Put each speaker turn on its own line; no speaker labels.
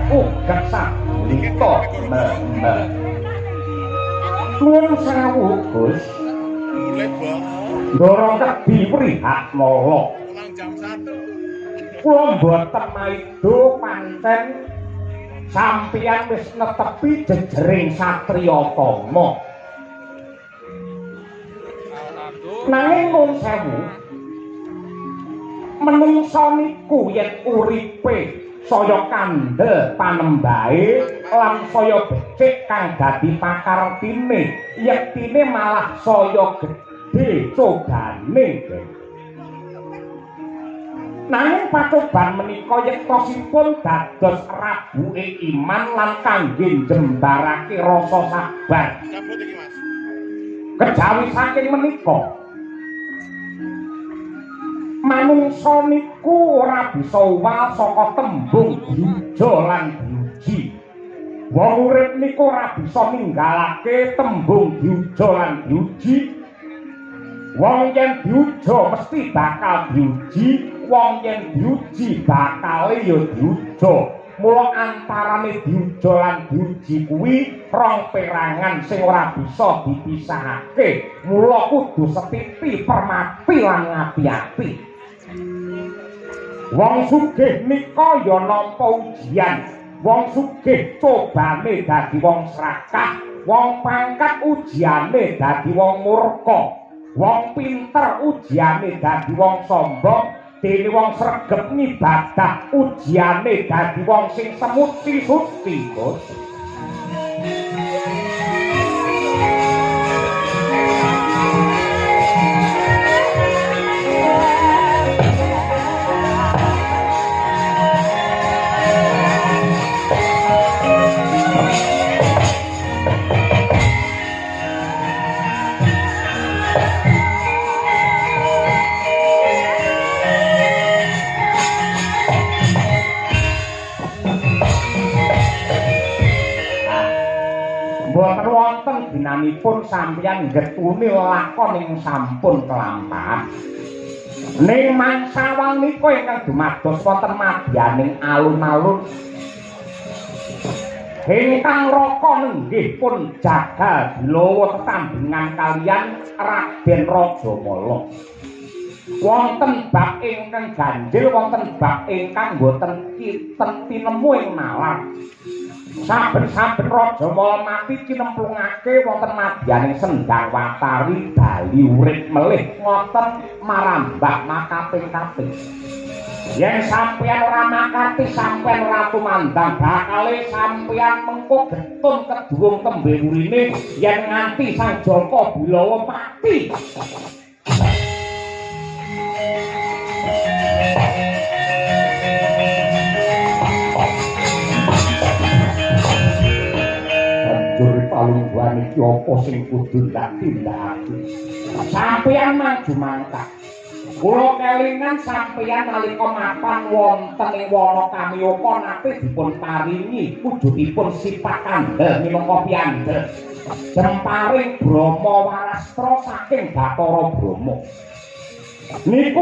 uga sablita mbak. Nuwun sewu, Gus. Ndara kedhi Wrihatmala.
Pulang jam 1.
Kula mboten maido pancen sampeyan wis netepi jejering satriya tama. Nanging nuwun sewu, menungsa niku yen uripe saya kandel panembahe lan saya becik kang dadi pakartine, yektine malah saya gedhe cobane. Nanging pacoban menika yektosipun dados rabuke iman lan kangge njembarake rasa sabar.
Cabut iki, Mas.
Kejawi saking menika, manungsa niku ora bisa uwal saka tembung diuja lan diuji. Wong urip niku ora bisa ninggalake tembung diuja lan diuji. Wong yen diuja mesti bakal diuji, wong yen diuji bakale ya diuja. Mula antarane diuja lan diuji kuwi rong perangan sing ora bisa dipisahake. Mula kudu setiti permati lan ngati-ati. Wong sugih nika ya nampa ujian. Wong sugih cobane dadi wong srakah, wong pangkat ujiane dadi wong murka, wong pinter ujiane dadi wong sombong, dene wong sregep ngibadah ujiane dadi wong sing semuti-suci, Gus. Mboten wonten ginanipun sampeyan getuni lakon ing sampun kelampahan. Ning mangsawan nika ingkang dumados wonten madyaning alun-alun ingkang raka nenggih pun jagal bilawa tetandhingan kaliyan Raden Rajamala. Wonten bab ingkang ganjil, wonten bab ingkang boten kinten tinemu ing nalar. Saben-saben Rajamala mati cinemplungake wonten madyaning Sendang Watari bali urip melih ngoten marambah makaping-kaping. Yen sampeyan ora makati, sampeyan ora tumandang, bakale sampeyan mengko getun keduwung tembe urine yen nganti Sang Jaka Bilawa mati. Palungguhan iki apa sing kudu ndak tindakake? Sampeyan maju mangkat. Kula kelingan sampeyan nalika mapan wonten ing wana Kamiyaka nate dipun paringi wujudipun sifat kandel minangka piyandel. Jemparing Brahma Warastra saking Bathara Brahma. Niku